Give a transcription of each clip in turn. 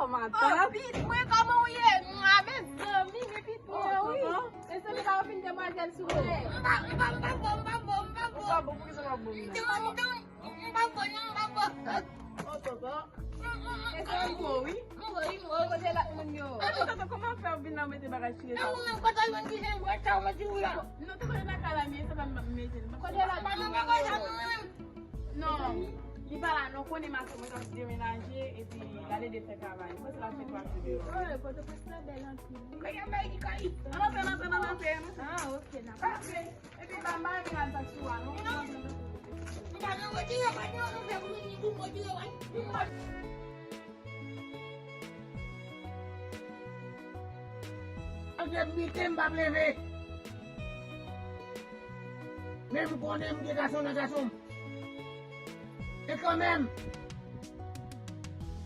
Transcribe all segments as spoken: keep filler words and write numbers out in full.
Matant. Oh, pit mwen, kòman w ye? Mwen, mezanmi, men pit mwen, wi. Mezanmi, pa w fin demwazèl sou mwen. M pa, m pa, m pa bon, m pa bon, m pa bon. Ou pa bon, poukisa w pa bon? Non, non, m pa bon, non, m pa bon. Oh, tonton. Mezanmi, m bon, wi. M bon, wi, m bon. Kote lòt moun yo? Tonton, kòman w fè w vin la, w mete bagay chire sa? Mwen, kote moun ki jen bwè sa, mwen di w la. Non, tonton, nan kay la, men se pa m mete l. Kote lòt moun yo? Non, li pa la non, konnen matant mwen t ap demenaje epi l ale de fè travay. Mwen se l ap fè kwa fè deyò. Oh, Pòtoprens la bèl anpil. Kòman fè nan fè nan fè nan? Ah, ok, n ap. Ok. Epi pa m pa renmen al bat sou a non. Malgre m bite, m p ap leve. Men m konnen m gen gason nan gason m. E kanmenm,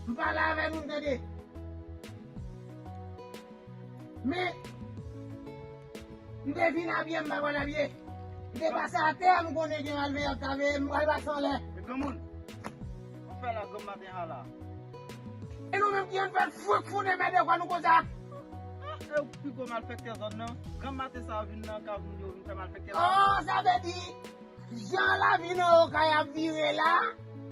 m pale avè nou, m tande. Men, m te vin abiye, m pa konn abiye. M te pase atè, m konnen gen malveyan k ta veye m, m pral pase anlè. E granmoun, ou fè la granm maten a la? E nou menm ki ann fè fou, fou de mède kwa nou konsa? Ah, e ou pi gwo malfektè zòn nan. Granm maten sa w vin nan kay moun yo, vin fè malfektè la. Oh, sa vle di, jan lavi nan Okay ap vire la,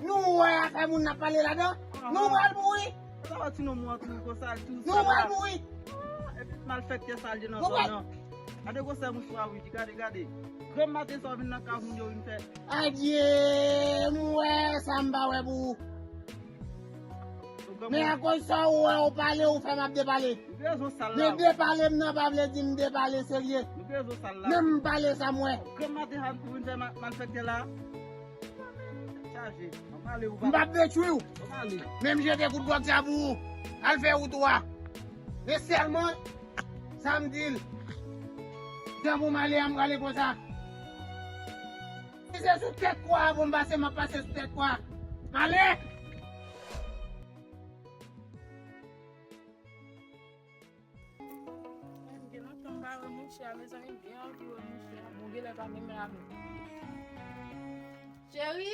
nou wè afè moun n ap pale ladan, nou pral mouri. Sa va ti non mwen tou konsa, tou sa. Nou pral mouri. Ah, epi malfektè sa al ye nan zòn nan. Gade gwosè mouchwa, wi, gade, gade. Granm maten sa w vin nan kay moun yo vin fè. Adye, m wè sa m pa wè pou ou. Men akoz sa w wè w pale, w fè m ap depale. Men depale m nan pa vle di m depale serye. Men m pale sa m wè. Granm maten sa pou vin fè ma-, malfektè la. Chaje. M p ap detwi w. Men m jete kout dwòg sa pou ou. Al fè wout ou a. Men sèlman, sa m di l. Tan pou m ale a, m prale konsa. Si se sou tèt kwa a pou m pase, m ap pase sou tèt kwa a. M ale! Mwen gen lontan m pa wè mouche a, mezanmi, m byen anvi wè mouche a. Bon, genlè pa menm la menm. Cheri?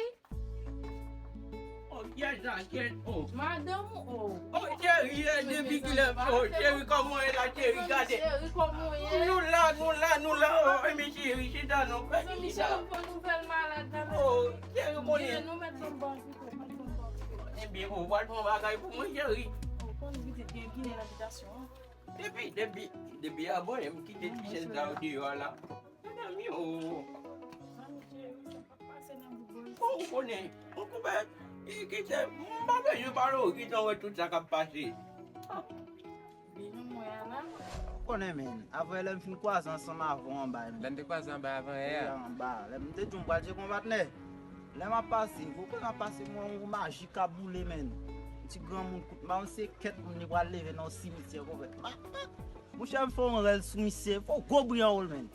Oh, yes, I can. Oh. Madanm ou, oh. Oh, cheri, eh, depi kilè? Oh, cheri, kòman w ye la, cheri? Gade. Cheri, kòman w ye? Nou la, nou la, nou la. Oh, eh, men cheri, chita non. Mezanmi, chita. Cheri, m fè nouvèl malad la. Oh, cheri, konnen. Ginen, nou met banm pito, met banm pito. Ebyen, ou pral pran bagay pou mwen, cheri. Ou konn pitit gen ginen nan abitasyon an. Depi, depi, depi avan, m kite ti chèn sa yo deyò a la. Medam yo. Bon, ou konnen, ou konnen, e, kite, m pa bezwen pale w, kite w wè tout sa k ap pase. Ah. Vini mwen la. Ou konnen, men, avan lè m fin kwaze ansanm avè w anba, men. Lè n te kwaze anba avan yè a. Anba, lè m te di w m pral tcheke yon patnè. Lè m ap pase, ou konnen m ap pase, m wè yon maji k ap boule, men. Ti granmoun kout ma, yon se kèt moun li pral leve nan yon simityè konpè. Ma, ma, Monchè, m fè yon rèl sou misye, fè yon gwo bri anwo l, men.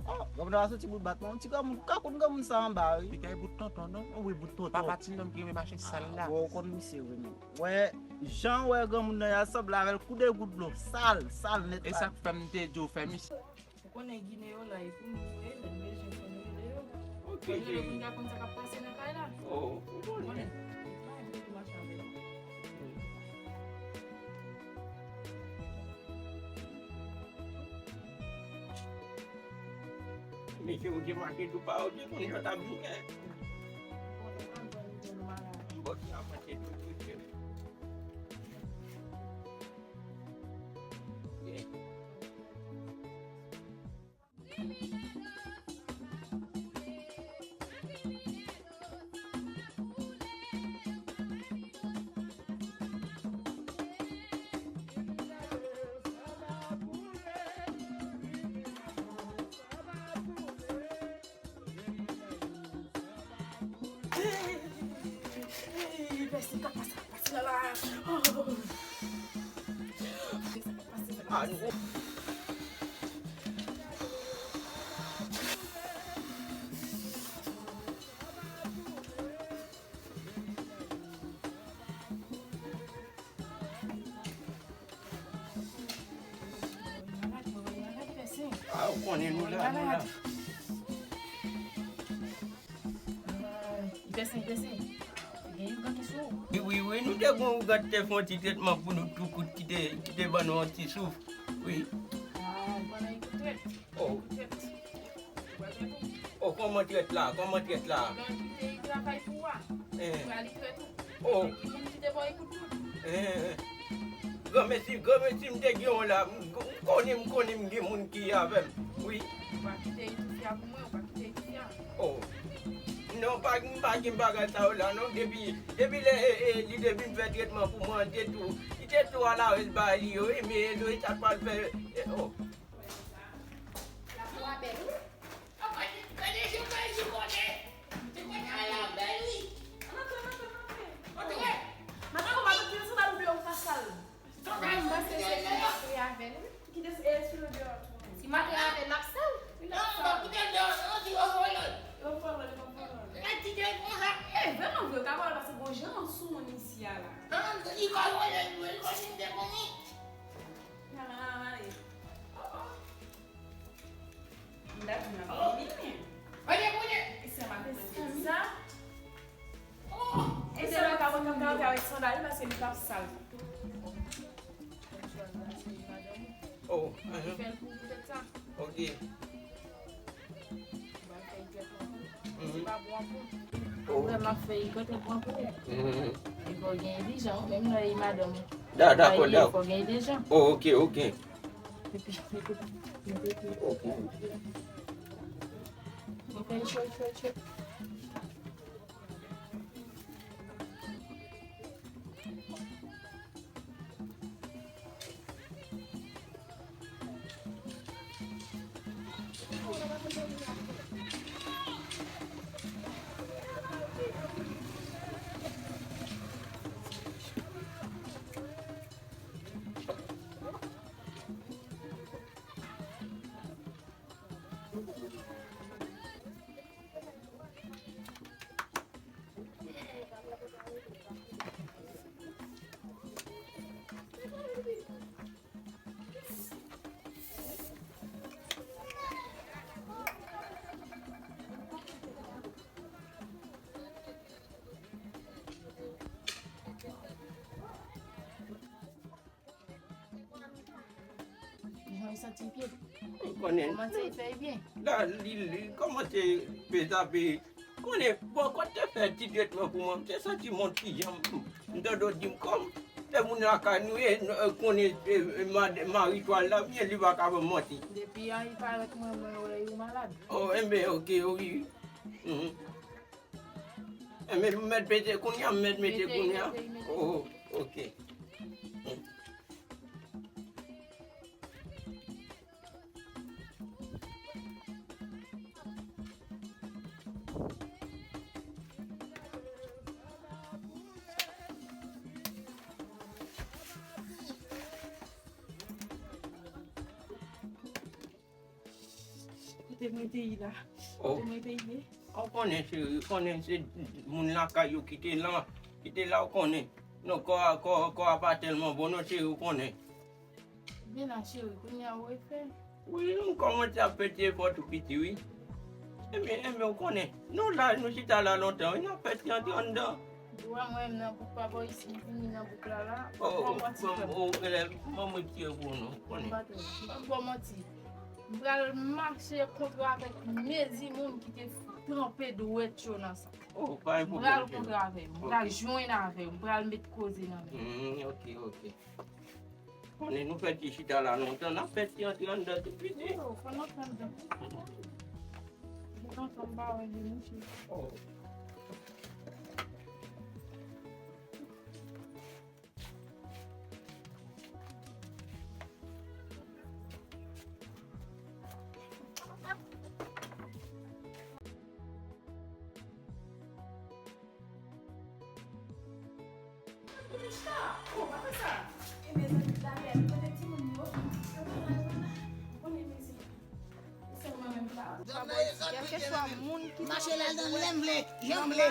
Oh, granmoun nan pa soti bout bat, non. Ti granmoun, ka konn granmoun sa anba, wi. Li kay bout tonton, non? Wi, bout tonton. Papa ti nonm ki renmen mache sal la. Bon, ou konn misye, wi, men. Wè, jan wè granmoun nan, y a sanble avè l kou de gout dlo. Sal, sal nèt. E sa k fè m te di w fè misye. Ou konnen Ginen yo la, e pou nou ye, lè n bezwen fò n rele yo. Ok, cheri. Moun ka konn sa k ap pase nan kay la. Oh, ou konnen. Ou konnen. Mesye, ou te mache tou pa, ou te konn jan t ap vini. Bon, sa mache tou, tou, tou. Ey, pèsi, ka pase, pase la la. Oh. Ah, non. Ah, ou konnen nou la, nou la. Pèsi, pèsi. Gen ougan ki sou ou. Wi, wi, wi, nou te gen yon ougan ki te fè yon ti tretman pou nou tou kout ki te, ki te ban nou yon ti souf. Wi. Ah, ou pa nan ekout trèt. Oh. Ekout trèt. Ou pa trèt ou. Oh, kòman trèt la? Kòman trèt la? Ougan ki te travay pou ou a. Eh. Ou pral li trèt ou. Oh. Ki moun ki te ba w ekout moun? Eh. Granmesi, granmesi, m te gen yon la. M, m konnen, m konnen m gen moun ki avè m. Wi. Ou pa kite etoufe a pou mwen, ou pa kite etoufe a. Oh. Non, pa, m pa gen bagay sa yo la, non. Depi, depi lè, e, e, li te vin fè tretman pou mwen, li te tou, li te tou alarèz bagay li yo, e, men, e, sa t pral fè, e, oh. Lapwa bèl, wi. Gade, gade, gade, gade, gade. Ti kote a la bèl, wi. Antre, antre, antre. Antre. Madan, madan, ki sandal ou vle ou pa sal? Mwen panse se pou antre avè l, wi. Kite, e, sou le deyò tou. Si m antre avè l, l ap sal. Wi, l ap sal. Non, kite l deyò, non, si w ap vòlò. L ap vòlò, l ap vòlò. Mwen kite l konsa. E, vrèman vre, w ka vòlò paske gon jan sou moun isi a la. Non, li ka vòlò, li vòlò, li te konnen. Nan, nan, nan, ale. Oh, oh. M ta di m ap vini. Mande, mande. E sa m ap fè sa? E se la ka mwen ka fè avèk sandal li paske li p ap sal. Oh, mhm. Fè l pou poutèt sa. Ok. M ap fè l tèt mwen pou. Mhm. Se pa bon pou. Oh. Apre m ap fè l kote pran pou. Mhm. E fò gen dirijan, menm lè e madanm. Da, dakò, dakò. Fò gen dirijan. Oh, ok, ok. Epi, epi, epi. Ok. Mwen fè l cho, cho, cho. Jan li santi l pye. M konnen. Kòmanse fè l byen. La, li, li kòmanse pezape. Konnen, bò, kote te fè ti tretman pou mwen, m te santi m on ti jan, m, m tande w di m kòm se moun lakay nou ye, n-, konnen, e, e, mad-, mari twal la, byen li pa ka ban m manti. Depi a, li parèt mwen, mwen wè yo malad. Oh, enben, ok, wi. Mhm. Enben, m mèt mete kounye a, m mèt mete kounye a. Mete, mete, mete. Oh, ok. Kote mwen te ye la? Oh. Kote mwen te ye? Ou konnen, cheri, konnen se moun lakay yo ki te la, ki te la, ou konnen. Non, kò a, kò, kò a pa tèlman bon, non, cheri, ou konnen. Men la, cheri, kounye a ou refè. Wi, m kòmanse ap fè ti efò tou piti, wi. Enben, enben, ou konnen, nou la, nou chita la lontan, wi, n ap fè ti antre anndan. Dwa mwen menm nan bouk pa bò isi, m vini nan bouk la la. Oh, oh, oh, oh, elèv, manman tire pou nou, konnen. M pa tande. M ap ba w manti. M pral mache kontre avèk mezi moun ki te tranpe dwèt yo nan sa. Oh, pa gen pwoblèm, cheri. M pral kontre avè yo. M pral jwenn avè yo. M pral met koze nan men yo. Hmm, ok, ok. Konnen nou fè ti chita la lontan, n ap fè ti antre anndan tou piti. Oh, fò n antre anndan. Gentan tan m pa wè li, monchè. Oh. Mishka, oh, pa fè sa. E mezanmi, Daniel, kote timoun yo? Yo pa la, yo pa la. Ou konnen mezi. Se mwen menm ki pa. Kèlkeswa moun ki mache la nan lè m vle, jan m vle,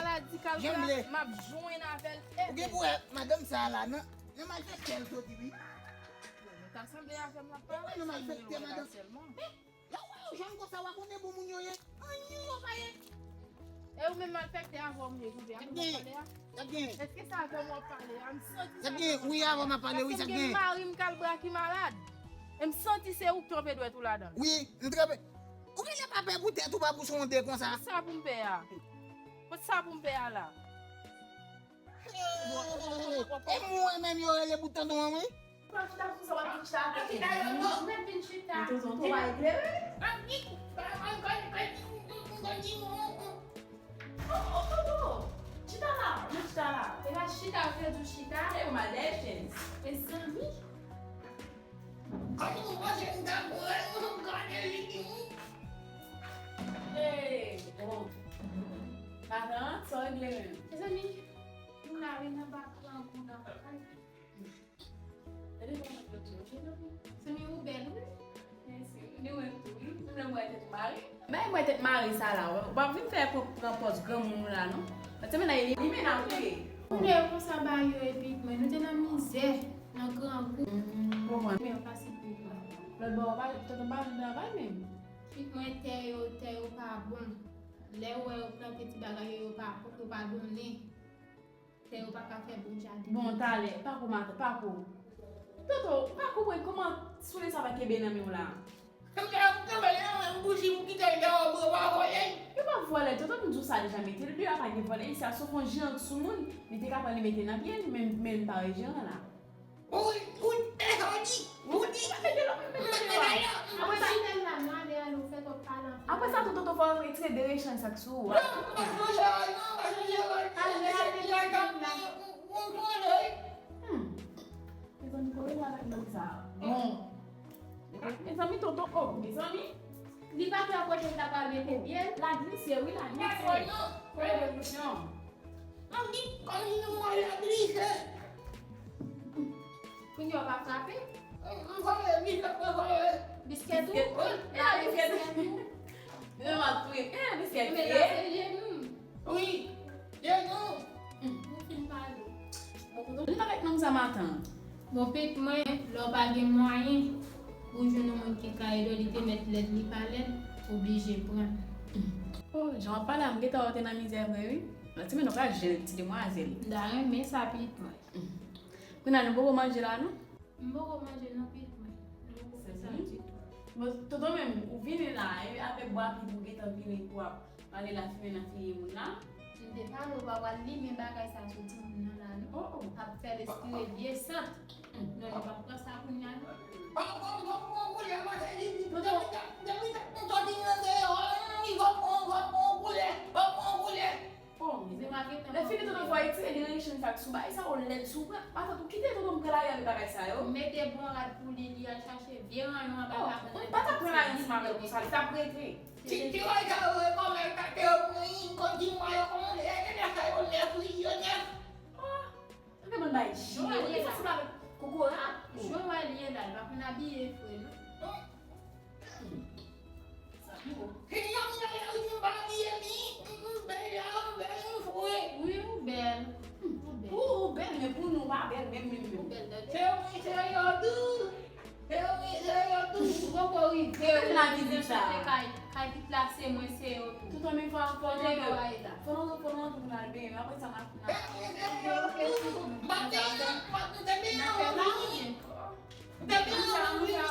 jan m vle. M ap jwenn avè l. Ou gen pou wè madanm sa la nan, nan malfektè l soti, wi. Bon, nou ta sanble avè m, l ap pale. Nan malfektè, madanm. Lè w wè yo jèn konsa, w a konnen bon moun yo ye. Anyen yo pa ye. E ou menm malfektè, avè w m ye, kounye a, m ap pale a. Èske se avè m w ap pale a? M santi sa. Wi, avè w m ap pale, wi, sa gen. Paske m gen mari m k al bra ki malad. E m santi se ou k tranpe dwèt ou ladan l. Wi, m tranpe. Ou genlè pa pè pou tèt ou, pa pou sonde konsa. Kot sa pou m pè a? Kot sa pou m pè a la? E mwen menm yo rele bout tonton an, wi. Ou pa chita sou sa, w ap vin chita atè. Chita yo, non. Ou menm vin chita. Tonton, tonton pa eklere. Oh, oh, oh, oh. Chita la, non, chita la. Se pa chita, ou te di w chita. E ou mal dèyè chèz. Mezanmi. Kòman ou panse m ta pran yon gade li? Hey, bon. Matant, sa w regle menm? Mezanmi, nou la wi nan bak grangou nan. Gade kòman yo tou, mezanmi. Mezanmi, ou bèl, wi. Mèsi. Ou gen wè tou, wi. Ou vle m wè tèt mare? Bay mwen tèt mare sa la, w ap vin fè pran pòz granmoun ou la, non. Paske men nan elimine nan tou ye. Kounye a konsa ba yo epi mwen, nou te nan mizè, nan grangou. Konprann. Men yo pa sipòte. Lòt bò, pa, tonton pa nan travay menm. Epi mwen tè yo, tè yo pa bon. Lè ou wè yo plante ti bagay yo, yo pa, yo pa donnen. Tè yo pa ka fè bon jaden. Bon, talè, pako matant, pako. Toto, ou pa konprann kòman soulye sa va kenbe nan men w la? Yo pa vòlè, toto, m di w sa deja, mete l deyò, pa gen vòlè isi a, sof yon jeran k sou moun, li te ka pran li mete nan pye l, men, men l pa wè jeran la. Ou, ou, e sa w di? Ou di? Mete l, mete l deyò. Apre sa, apre sa, tonton, fò w retire de rechanj sa k sou ou a. Non, m pa chanje, non, m pa chanje. Ale, ale, ale, ale. Hmm. Mezanmi, kote l avèk nèg sa a? Bon. Mezanmi, tonton, oh, mezanmi. Li pa fè kote l ta pral mete pye l. La glise, wi, la glise. Kote revolisyon? Ann di, kòm nou mwen la glise. Kounye a w pa frape? M frape, biskèt mwen frape. Biskèt ou? Biskèt. E la biskèt ou? Mwen ap touye. E biskèt. Men la se jenou. Wi, jenou. Nou fin pale. Bon, kote w vin avèk nonm sa matant? Bon, pitit mwen, lè w pa gen mwayen pou w jwenn yon moun ki ka ede w, li te mèt lèd, li pa lèd, oblije pran. Oh, jan w ap pale a, m gentan wè w te nan mizè vre, wi. Nan ti men nou ka jere ti demwazèl. M ta renmen sa, pitit mwen. Kounye a nou poko manje la, non? M poko manje, non, pitit mwen. Nou poko fè sa ditou. Bon, tonton menm, ou vini la, e avèk bwa pit ou gentan vini pou ap pale lafimen nan figi moun la. M te pale w pa pral limen bagay sa sou timoun nan la, non. Oh, oh. Ap fè l espire vye sant. Non, li p ap pran sa kounye a, non. Pa pran, pa pran koulè, matant, li di, depi ta, depi ta, m sòti nan deyò, li pa pran, pa pran koulè, pa pran koulè. Oh, lè fini tonton fò etire li nan echanj sa k sou bagay sa, ou lèd sou bra. Matant, ou kite tonton m pran lari avèk bagay sa yo. Mete bon rad pou li, li al chache vye rayon anba kabann. Ou pa t ap pran rayon ansanm avè l konsa, li t ap rete. Ti, ti bagay sa yo, e kòmè, ta te yo pran, kontinye yo kòmande, e, e, sa yo nèf, wi, yo nèf. Oh, sa te bon bay jwe, ou te sanble avèk kokorat. Jwe wè li ye la, li pa konn abiye vre, non. Sa pi wo. Kenya m gade ou di m pa abiye mi, m bèl la, m bèl, m fre. Wi, ou bèl. Ou bèl. Ou, ou bèl, men pou nou pa bèl, menm, menm, menm. Ou bèl, dèdè. Se wi, se yo tou. Se wi, se yo tou. Ou poko rive, ou vin chante kay, kay ki plase mwen, se yo tou. Tout an men fò, fò nou, fò nou, fò nou, fò nou al benyen, apre sa, m ap, m ap. Se wi, se yo tou. Maten an, m ap te benyen, m ap te benyen, m ap te benyen.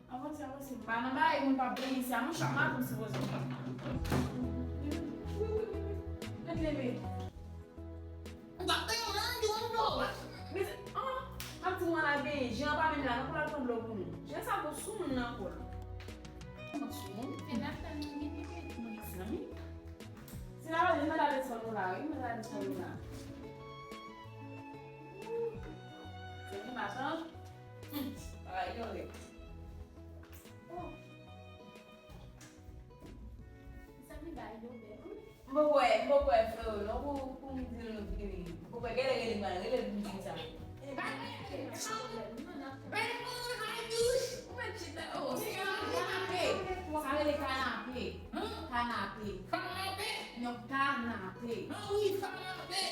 Avanse, avanse. M pa nan bagay moun pa benyen isi a, non, chak maten m sipoze. Wi, wi, wi, wi. Ret leve. M pa benyen, non, di w non. Men se, ah, m ap di w al benyen. Jean pa menm la, non, pou l al pran dlo pou nou. Jean sa gon soumoun nan kò l. Gon soumoun? Men n ap tann li vini, mezanmi. Se la, li mèt al desann nou la, wi, li mèt al desann nou la. Se li, matant. Hmm, bagay yo rèd. Oh. Sa ki bay yo bèl, wi. M poko wè, m poko wè frè yo, non, pou, pou m di l nou vini. M poko wè, gade, rele m, rele l pou m di sa. Ou mèt chita, oh, se kanape. Sa rele kanape. Kanape. Kanape? Non, kanape. Ah wi, kanape.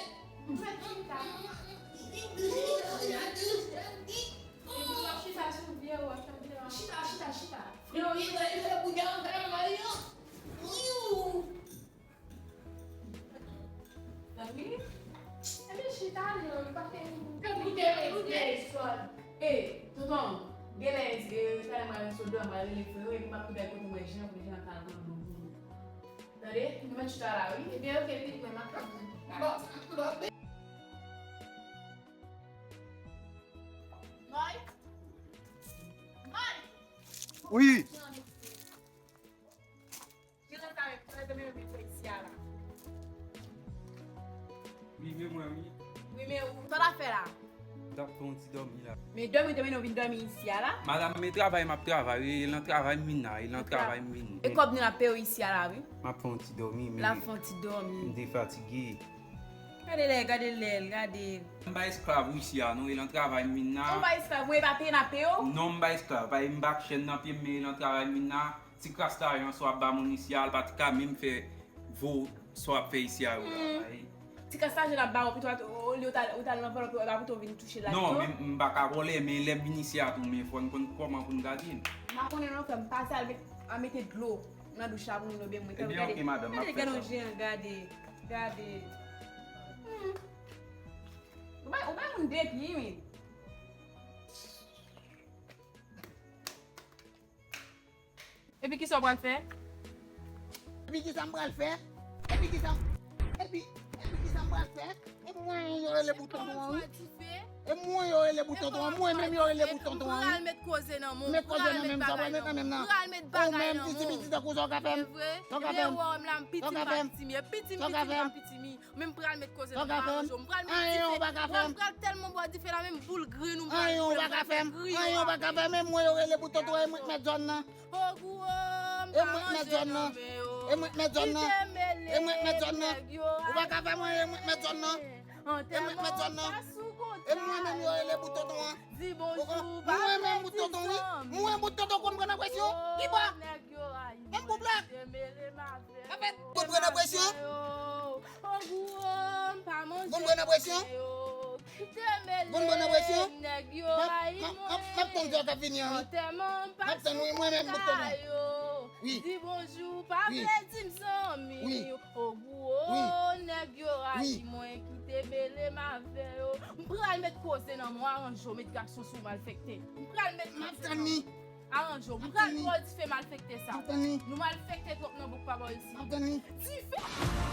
Ou mèt chita. Epi w ap chita sou vye wòch, w ap chita, chita, chita. Yo, yo, yo, yo, yo, yo, yo, yo, yo, yo, Sodo a, m a rele frè yo, epi m ap tou bay kote mwen Jean, pou Jean ka al pran dlo pou nou. Tande? Nou mèt chita la, wi. Ebyen, oke, pitit mwen, m ap tann ou. Mike! Mike! Wi. Kilè sa menm, kilè sa menm vin fè isi a la? Wi, men mwen, wi. Wi, men ou, sa w ap fè la? M t ap fè yon ti dòmi la. Men dòmi, dòmi, nou vin dòmi isi a la? Madanm, men travay m ap travay, wi, e lan travay m vin la, e lan travay m vin. E kòb nou ap peye w isi a la, wi. M ap fè yon ti dòmi, men. L ap fè yon ti dòmi. M te fatige. Gade lè, gade lè, gade. M pa esklav isi a, non, e lan travay m vin la. Ou pa esklav, mwen pa peye n ap peye w? Non, m pa esklav, pa, m pa ak chèn nan pye m, men e lan travay m vin la. Ti kras lajan sa w ap ba moun isi a, l pa t ka menm fè vo sa w ap fè isi a yo la. Hmm. Ti kras lajan l ap ba w, pito olye w t al, ou t al nan vòlò, pou, pou w vin touche la. Non, men m pa ka vòlè, men lè m vin isi a tou, men fò n konn kòman pou n gade l. M pa konnen non, frè m, pase al met, al mete dlo nan douch la pou moun yo, ben mwen. Ebyen, oke, madanm, m ap fè sa. Gade, gade, gade. Hmm. Ou bay, ou bay moun de pye, wi. Epi kisa w pral fè? Epi kisa m pral fè? Epi kisa m, epi, epi kisa m pral fè? E mwen yo rele bout tonton an, wi. E mwen yo rele bout tonton an. Mwen menm yo rele bout tonton an, wi. Pral met koze nan men w. Met koze nan men m, sa pral met nan men m nan. Pral met bagay nan men w. Ou menm piti piti tankou sa w ka fè m. Sa w ka fè m. Sa w ka fè m. Piti m pa piti m ye. Piti m, piti m pa piti m. Men m pral met koze nan men w. Anyen ou pa ka fè m. Mwen pral tèlman bwè dife la, menm boul grenn ou m pral fè. Anyen ou pa ka fè m. Anyen ou pa ka fè m. E mwen yo rele bout tonton an, e mwen k mèt zòn nan. E mwen k mèt zòn nan. E mwen k mèt zòn nan. E mwen k mèt zòn nan. Ou pa ka fè mwen, e mwen k mèt zòn nan. E mwen k mèt zòn nan. E mwen menm yo rele bout tonton an. Mwen menm bout tonton, wi. Mwen bout tonton konn pran nan presyon. Ki bò? Menm bout la. Sa fè bout pran nan presyon. Bout pran nan presyon. Bout pran nan presyon. M ap, m ap, m ap tann sa k ap vini an, wi. M ap tann, wi, mwen menm bout tonton. Wi. Di bonjou, pa vle di m zanmi. Wi. Ogou, o, nèg yo rayi mwen, kite mele m avè yo. M pral met koze nan men w, aranje w, met gason sou malfekte. M pral met koze nan men w. Aranje w. M pral ba w dife malfekte sa. Nou malfekte twòp nan bouk pa bò isi. Dife!